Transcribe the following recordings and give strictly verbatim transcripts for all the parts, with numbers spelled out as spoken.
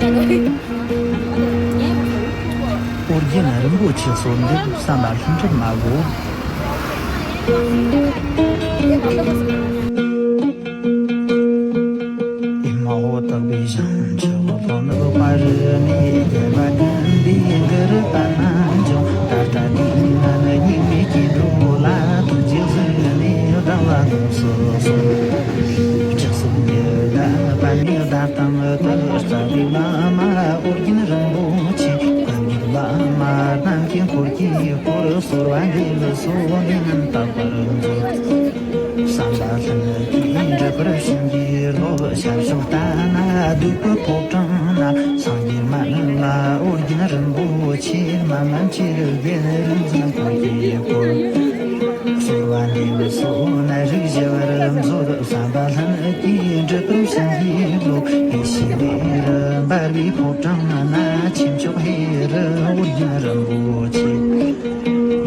ཨོ་རྒྱན་རིན་པོ་ཆེ་གསོལ་འདེབས་བསམ་པ་ལྷུན་གྲུབ་མ་གོ། ཨེ་མ་ཧོ། དག་པའི་ཞིང་ཆུ་ལྷོ་ནུབ་བར་ནས། རྒྱལ་བ་དགོངས་པའི་གུ་རུ་པདྨ་འབྱུང་། ད་ལྟ་དུས་ངན་སྙིགས་མའི་སྐྱེ་འགྲོ་ལ། ཐུགས་རྗེས་བཟུང་ནས་བདག་ལ་དངོས་སུ་གསོལ། སྤྱན་གསུམ་ཉི་ཟླ་པདྨའི་བརྡ་དང་བསྟོད། རྩ་བའི་བླ་མ་ཨོ་རྒྱན་རིན་པོ་ཆེ། བཀའ་བརྒྱུད་བླ་མ་རྣམས་ཀྱི་འཁོར་གྱིས་བསྐོར། གསོལ་བ་འདེབས་སོ་ནི་ངན་དག་པར་མཛོད། བསམ་པ་ལྷུན་གྱིས་འགྲུབ་པར་བྱིན་གྱིས་རློབས། ཤར་ཕྱོགས་ལྟ་ན་བདུག་པའི་ཕོ་བྲང་ན། སངས་རྒྱས་མ་ཎི་ལ་ཨོ་རྒྱན་རིན་པོ་ཆེ། མ་མན་ཆོས་རྒྱལ་རིག་འཛིན་འཁོར་གྱིས་བསྐོར། གསོལ་བ་འདེབས་སོ་ནད་རིགས་ཞི་བར་མཛོད། བསམ་པ་ལྷུན་གྱིས་འགྲུབ་པར་བྱིན་གྱིས་རློབས། ཡེ་ཤེས་མེ་རུ་འབར་བའི་ཕོ་བྲང་ན། ཆོས་མཆོག་ཧེ་རུ་ཨོ་རྒྱན་རིན་པོ་ཆེ།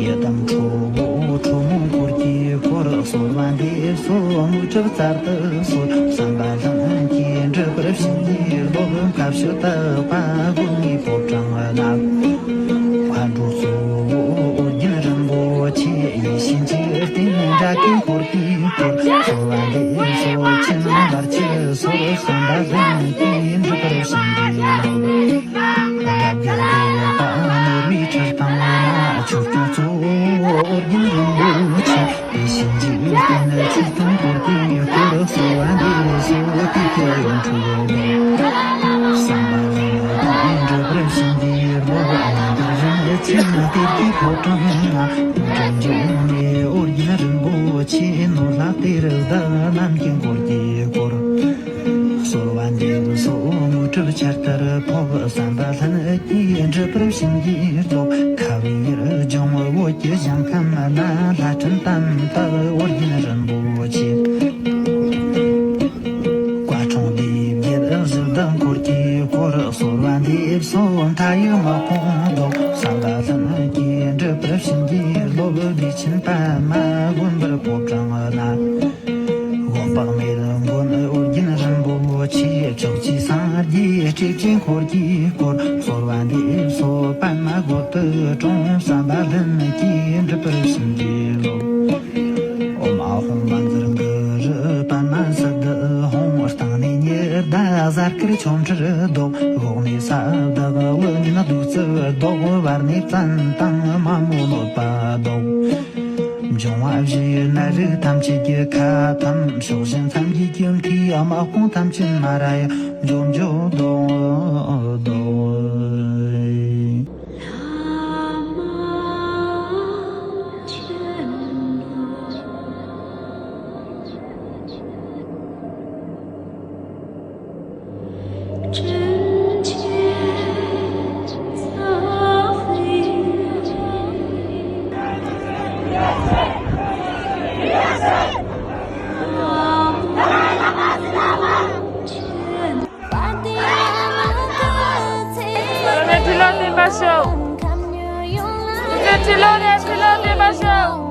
ཡི་དམ་ཁྲོ་བོ་ཁྲོ་མོ་འཁོར་གྱིས་བསྐོར། གསོལ་བ་འདེབས་སོ་དངོས་གྲུབ་སྩལ་དུ་གསོལ། བསམ་པ་ལྷུན་གྱིས་འགྲུབ་པར་བྱིན་གྱིས་རློབས། མཁའ་སྤྱོད་དག་པ་སྒོ་ལྔའི་ཕོ་བྲང་ན། མཁའ་འགྲོ་གཙོ་བོ་ཨོ་རྒྱན་རིན་པོ་ཆེ། ཡེ་ཤེས་འཇིག་རྟེན་དགྲ་བགེགས་འཁོར་གྱིས་བསྐོར། གསོལ་བ་འདེབས་སོ་ཕྱི་ནང་བར་ཆད་སོལ། བསམ་པ་ལྷུན་གྱིས་འགྲུབ་པར་བྱིན་གྱིས་རློབས། དགྲ་བགེགས་བསྒྲལ་བ་ནོར་བུའི་ཁྲི་སྟེང་ན། ཆོས་སྐྱོང་གཙོ་བོ་ཨོ་རྒྱན་རིན་པོ་ཆེ། ཡེ་ཤེས་འཇིག་རྟེན་ཆོས་སྐྱོང་འཁོར་གྱིས་བསྐོར། གསོལ་བ་འདེབས་སོ་དེ་ཁྱེད་ཡོན་ཁྲི་བོ། བསམ་པ་ལྷུན་གྱིས་འགྲུབ་པར་བྱིན་གྱིས་རློབས། རྣམ་པར་རིན་ཆེན་གཏེར་གྱི་ཕོ་བྲང་ན། འགྲོ་འཇུག་ནས་ཨོ་རྒྱན་རིན་པོ་ཆེ། ནོར་ལྷ་གཏེར་བདག་རྣམས་ཀྱི་འཁོར་གྱིས་བསྐོར། གསོལ་བ་འདེབས་སོ་དངོས་གྲུབ་ཆར་ལྟར་ཕོབ། བསམ་པ་ལྷུན་གྱིས་འགྲུབ་པར་བྱིན་གྱིས་རློབས། ཁ་བའི་ཡུལ་ལྗོངས་བོད་ཀྱི་ཞིང་ཁམས་ན། ལྷ་ཕྲན་དམ་དག་ཨོ་རྒྱན་རིན་པོ་ཆེ། བཀའ་འཁྲུངས་སྡེ་བརྒྱད་གཞི་བདག་འཁོར་གྱིས་བསྐོར། གསོལ་བ་འདེབས་སོ་མཐའ་ཡས་དམག་དཔུང་བཟློག། བསམ་པ་ལྷུན་གྱིས་འགྲུབ་པར་བྱིན་གྱིས་རློབས། བདེ་ཆེན་པདྨ་དགོན་པར་ཕོ་བྲང་ན། འོད་དཔག་མེད་མགོན་ཨོ་རྒྱན་རིན་པོ་ཆེ། ཕྱོགས་བཅུའི་སངས་རྒྱས་སྤྲེལ་ཆེན་འཁོར་གྱིས་བསྐོར། གསོལ་བ་འདེབས་སོ་པདྨ་རྒོད་དུ་དྲངས། བསམ་པ་ལྷུན་གྱིས་འགྲུབ་པར་བྱིན་གྱིས་རློབས། ཨོཾ་ཨཱཿཧཱུྃ་བཛྲ་གུ་རུ་པདྨ་སིདྡྷི་ཧཱུྃ། སྟེང་ནས་ཉི་ཟླ་གཟའ་སྐར་ཆོ་འཕྲུལ་བཟློག། འོག་ནས་ས་བདག་ཀླུ་གཉན་བདུད་རྩི་བཟློག། བར་ནས་བཙན་དང་མ་མོ་གནོད་པ་བཟློག། འབྱུང་བ་བཞིའི་ནད་རིགས་ཐམས་ཅད་ཀྱི་ཁ་ཐམ། ཕྱོགས་བཞི་མཚམས་བརྒྱད་ཀྱི་མཐའི་དམག་དཔུང་ཐམས་ཅད་མ་ར་ཡ་འཇོམས་འཇོམས་བཟློག་བཟློག། ཁྱེད་ཚོས་ཁྲི་ལོ་བརྟན་པར་ཤོག་ཁྱེད་ཚོས་ཁྲི་ལོ་ནས་ཁྲི་ལོ་བརྟན་པར་ཤོག